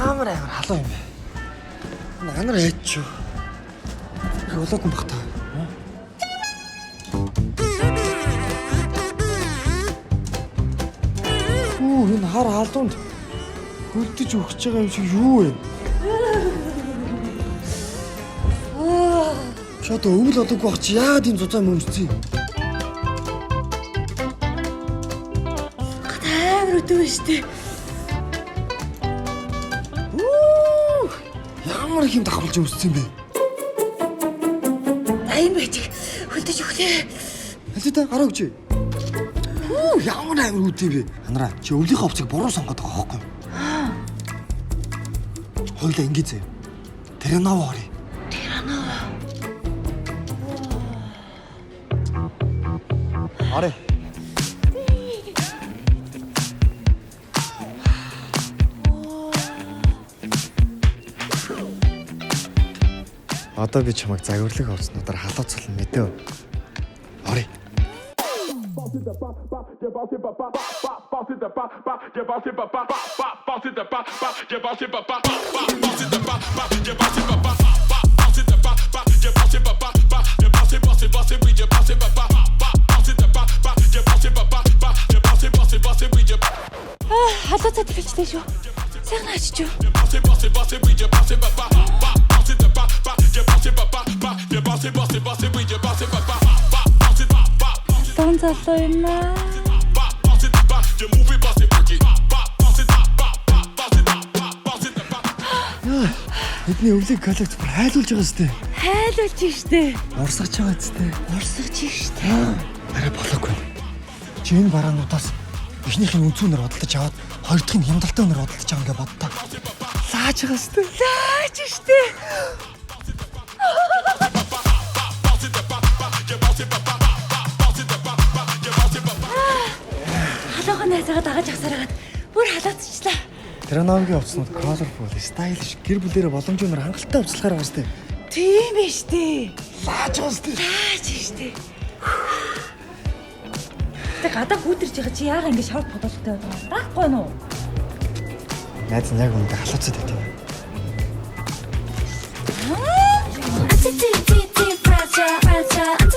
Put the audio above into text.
Амар амар халуун юм бэ. Анар ээч юу. Их болоогүй юм бах та. Үу, энэ хар халуунд хөлдөж өгч байгаа юм шиг юу вэ? Чи одоо өвөл олоогүй байх чи яагаад ийм зузаан мөмсцэн юм? Гат амар өдөө штэ. Үу, ямар их юм давхарлаж өмссөн бэ? Аян байж хөлдөж өглөө. Алита гараа өгч. Үу, ямар амар үүд юм бэ? Анараа, чи өвлийнхээ хувцыг буруу сонгоод байгаа хөөхгүй юу? Хоёлаа ингэ зэ. Тэрнав орё. Тэрнав. Орё. Одоо би чамайг загварлаг хувцснуудаар халууцлан мэдээ. Орё. Халууцаад эхэлжтэй шүү. Сайхан ачиж юу. Дон залуу юм аа. Бидний өвлийг коллекц бүр хайлуулж байгаа сте. Хайлуулж штэ. Урсгаж байгаа сте. Урсгаж штэ. Арай болоогүй. Чи энэ бараануудаас эхнийх нь үнцүүнээр худалдаж аваад хоёр дахь нь хямдалтай үнээр худалдаж авах ингээ боддоо. Лааж байгаа сте. Лаач штэ. Халуухан найзаагаа дагаж авсараад бүр халаацчлаа. Тэрономгийн хувцснууд colorful, stylish, гэр бүлээрээ боломжтой үнээр хангалттай хувцлахаар байгаа сте. Тийм ээ штэ. Лааж байгаа сте. Лаач штэ. Тэг гадаа хүүтэрч байгаа чи яага ингэ шорт подолтой байдаг юм? Даахгүй нүү? Найз нь яг үүндээ халууцаад байт юм. Fragile, fragile.